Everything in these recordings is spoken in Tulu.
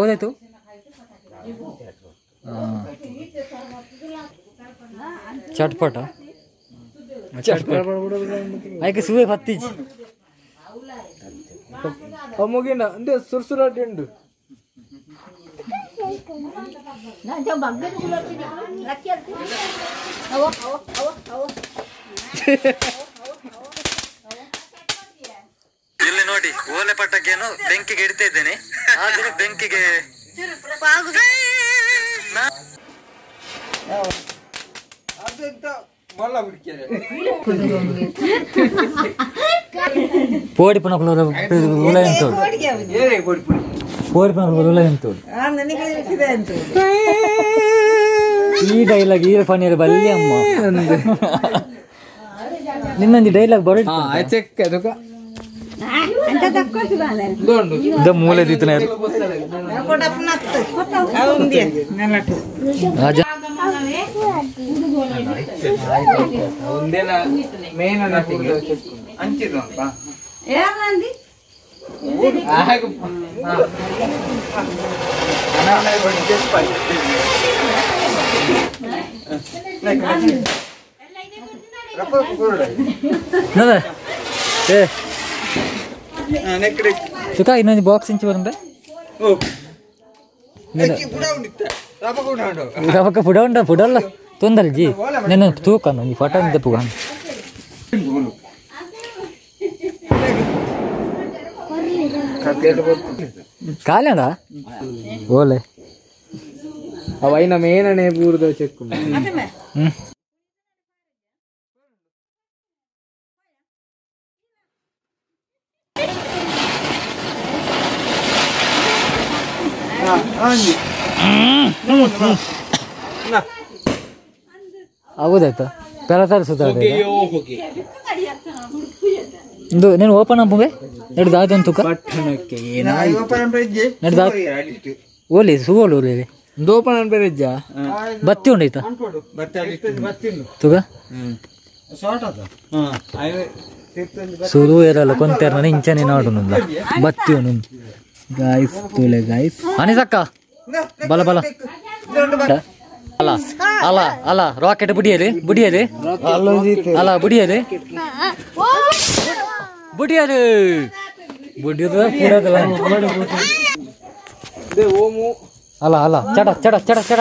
ಹೌದಾಯ್ತು ಚಟ್ಪಟ ಚಟ್ಪಟ ಆಯ್ಕೆ ಸುವೆ ಪತ್ತಿಜಿ ಮುಗಿನ ಅಂದೆ ಸುರ್ಸುರಾಟಿ ಉಂಡು ಇಲ್ಲಿ ನೋಡಿ ಓಲೆ ಪಟಾಕಿಯನ್ನು ಬೆಂಕಿಗೆ ಇಡ್ತಾ ಇದ್ದೇನೆ. ಆದ್ರೆ ಬೆಂಕಿಗೆ ಪೋಡಿ ಪನಕುಲು ಉಲ ಎಂತ ಪೋಡಿ ಪನಕುಲು ಉಲ ಎಂತ ಈ ಡೈಲಾಗ್ ಈ ಫನಿಯರ್ ಬಲ್ಲಿ ಅಮ್ಮ ನಿನ್ನೊಂದು ಡೈಲಾಗ್ ಬರೋ ಮೂಲೆ ದೀತನ ತುಕ ಇನ್ನೊಂದು ಬಾಕ್ಸ್ ಇಂಚು ಬರಂಬೆ ರವಕ ಪುಡ ಉಂಡ ಪುಡಲ್ಲ ತೊಂದಲ್ ಜಿ ನೆನ್ನ ತೂಕ ಒಂಜಿ ಫೋಟೋ ದೆಪ್ಪುಗ ಕಾಲಂಡ ಓಲೆ ಅವೈನ ಮೇನನೆ ಬೂರ್ದ ಚೆಕ್. ಆಗುದಾಯ್ತಾ ಪೆರತಾರ ಸುತ್ತ ಇದು ನೀನು ಓಪನ್ ಅಪ್ಪುವೆ ನಡ್ದು ಆದೊಂದು ತುಕ ನಡ್ದು ಓಲಿ ಸುಗೋಲು ಓಲಿ ಓಪನ್ ಅನ್ಬೇರೆಜ್ಜ ಬತ್ತಿ ಉಂಡೈತಾ ತುಗ ಸುರು ಏರಲ್ಲ ಕೊಂತೇರ ಇಂಚನೆ ನಾಡು ಬತ್ತಿ ಉಂಡು ಗಾಯ್ಸ್ ತುಲೆ ಗಾಯ್ಸ್ ಅನಿಸಕ್ಕ ಬಲ ಬಲ ಅಲ್ಲ ಅಲ್ಲ ಅಲ್ಲ ರಾಕೆಟ್ ಬುಡಿಯಲಿ ಬುಡಿಯಲಿ ಅಲ್ಲ ಬುಡಿಯಲಿ ಬುಡಿಯಲಿ ಬುಡಿಯದ ಪೂರದಲ್ಲ ಅಲ್ಲ ಅಲ್ಲ ಚಡ ಚಡ ಚಡ ಚಡ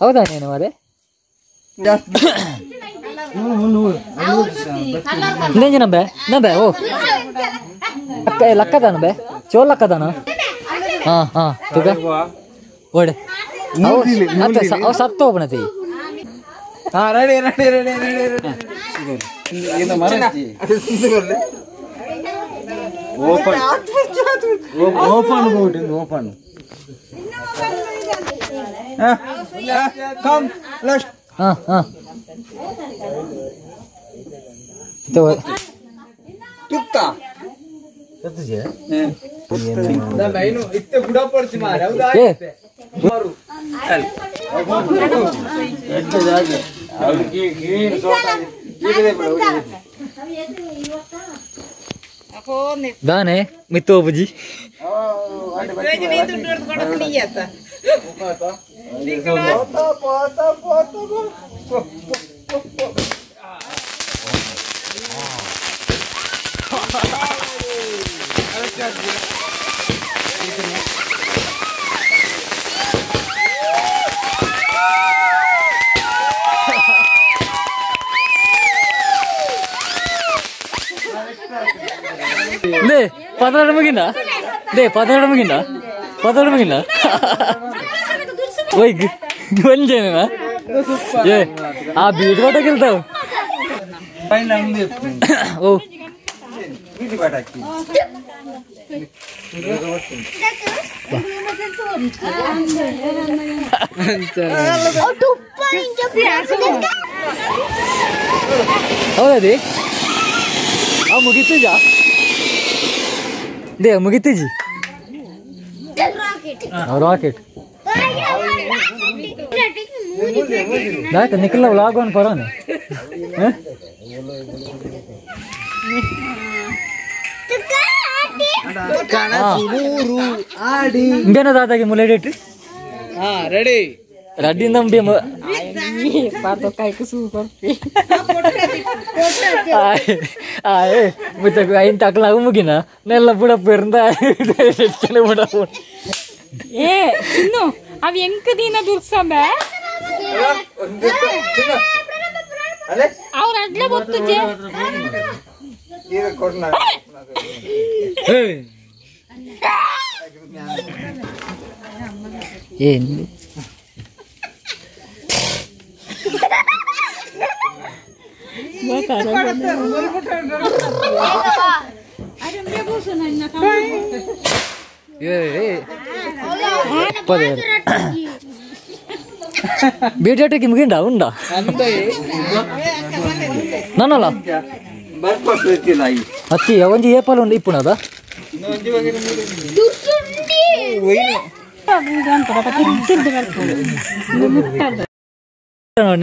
ಹೌದಾ ನೀನು ಮರೆ ನಂಬೆ ನಂಬೆ ಓ ಲಕ್ಕದಾನ ಬೆ ಚೋಲ್ ಲಕ್ಕದಾನ ಹಾ ಹಾ ತುಗ ಓಡೆ ಅವು ಸತ್ತು ಹೋಗ್ಬಣತಿ. ಹಾ ready ready ready ready ready open open open come last. ಹಾ ಹಾ ತುಕ್ಕ ದಾನೆ ಮಿತ್ತು ಬುಜಿ ಲೇ ಪದರ ಮುಗಿನ ಲೇ ಪದರ ಮುಗಿನ ಪದರ ಮುಗಿನ ಒಯ್ಗ್ ಒಂಜೇನ ಏ ಆ ಬೀಟ್ ಕೊಟ್ಟ ಗೆಲ್ತಾವ ಓ ಹೌದದಿ ಆ ಮುಗಿತಿಜಾ they ಮುಗಿತಿಜಿ ರಾಕೆಟ್ ನಿಖಿಲ್ ವ್ಲಾಗ್ ಒನ್ ಪರೋನೆ. ಇಂದೇನ ದಾದಾಗೆ ಮುಲೇಡೇಟ್ ಹಾ ರೆಡಿ ರೆಡಿ ನಂಬಿ ಮುತ್ತ ಐನ್ ತಕ್ಲ ಮುಗಿನ ನೆಲ್ಲ ಬುಡಪ್ಪ ಇರಂದ ಬುಡಪ್ಪ ಏ ಚಿನ್ನು ಅವ್ ಎಂಕ ದಿನ ದುರ್ಸಂಬ ಅವ್ರ ಅಡ್ಲ ಗೊತ್ತುಜೆ ಏನು ಬೀಜಾಟಕ್ಕೆ ಮುಗಿಂಡ ಉಂಡ ನಾನಲ್ಲ ಅತ್ತಿ ಒಂಜಿ ಏಪಲ್ ಉಂಡು ಇಪ್ಪುನದ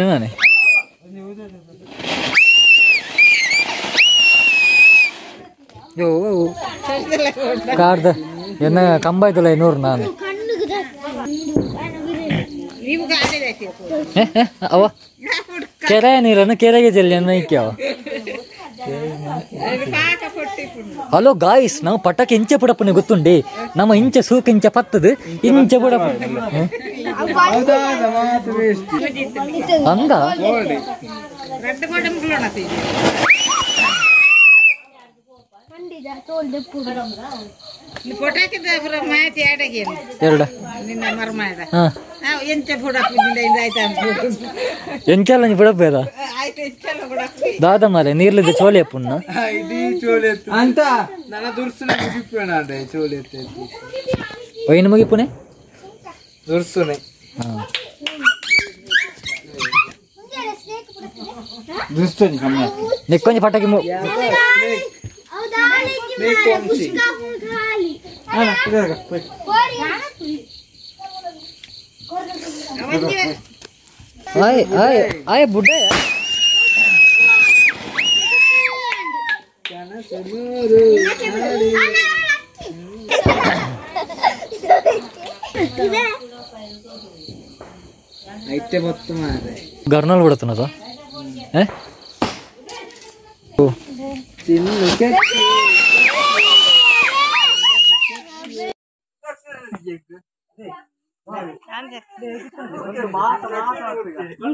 ನಾನೇ ಕಾರ್ದ ಎನ್ನ ಕಂಬಾಯ್ತಲ್ಲ ನೂರು ನಾನು ಅವ ಕೆರೆ ನೀರನ್ನು ಕೆರೆಗೆ ಚೆಲ್ಲಿ ಅನ್ನ ಹಲೋ ಗಾಯ್ಸ್ ನಾವು ಪಟಾಕಿ ಇಂಚೆ ಪುಡಪ್ಪನೆ ಗೊತ್ತುಂಡಿ ನಮ್ಮ ಇಂಚೆ ಸೂಕ್ ಇಂಚೆ ಪತ್ತದು ಇಂಚೆ ಪುಡಪ್ಪ ಅಂದ ಎಂಚಲ್ಲ ಬುಡಪ್ಪ ದಾದ ಮಾರೆ ನೀರ್ಲಿದ್ದ ಚೋಲಿ ಅಪ್ಪುನ್ನ ಅಂತ ನನ್ನ ದುರ್ಸುನೆ ಮುಗಿಪೇಣ ಚೋಲಿ ಒಯ್ನ ಮುಗಿಪುನೆ ದುರ್ಸುನೆ ದುರ್ಸುನೆ ನಿಕ್ಕೊಂಜಿ ಪಟಾಕಿ ಆಯ್ ಆಯ್ ಆಯ್ ಬುಡ್ಡ ಗರ್ನಲ್ ಬಿಡತ್ತನದ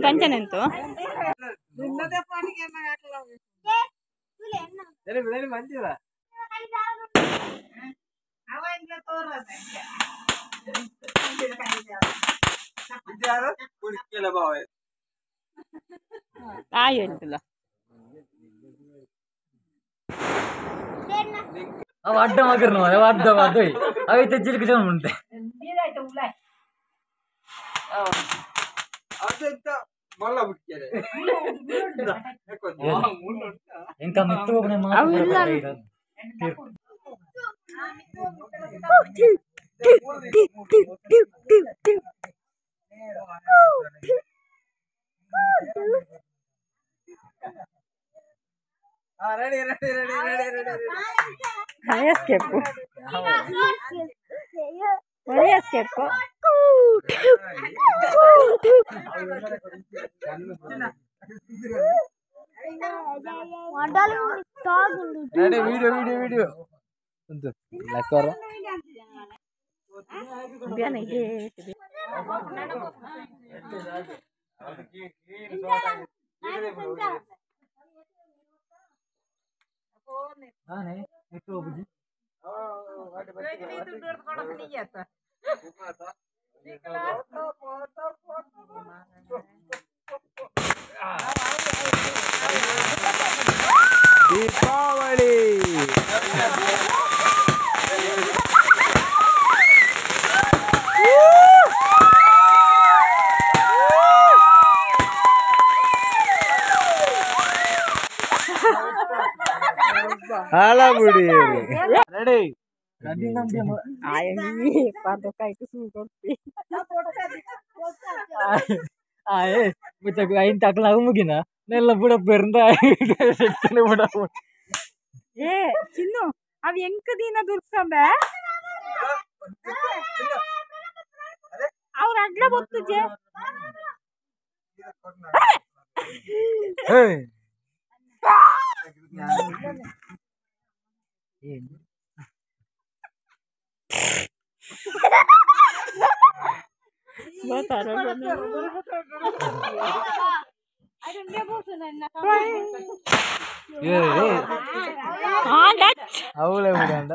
ಕಂಚನೆಂತು ಅವ ಅಡ್ಡ ಮಗರ್ನು ಅವ ಅಡ್ಡ ಅದೋಯ್ ಅವ ತೆಜ್ಜಿಲಿಕ್ಕೆ ಜನ ಉಂಟೆ ఇంకా మెత్తు ready ready ready ready ready ಸ್ಕೆಪ್ ready video video video ಉಂಟು ಲೆಕ್ಕರ ದೀಪಾವಳಿ ಹಾಳಾಗುಡಿ ರೆಡಿ ಐನ್ ತಕ್ಲ ಮುಗಿನ ನೆಲ್ಲ ಬುಡಪ್ಪ ಏ ಚಿನ್ನು ಅವ್ ಎಂಕ್ ದೀನ ದುರ್ಸಂಬೆ ಅವ್ರ ಅಡ್ಲ ಬೊತ್ತುಜೆ ಅವಳೇ ಬಿಡಂಡ.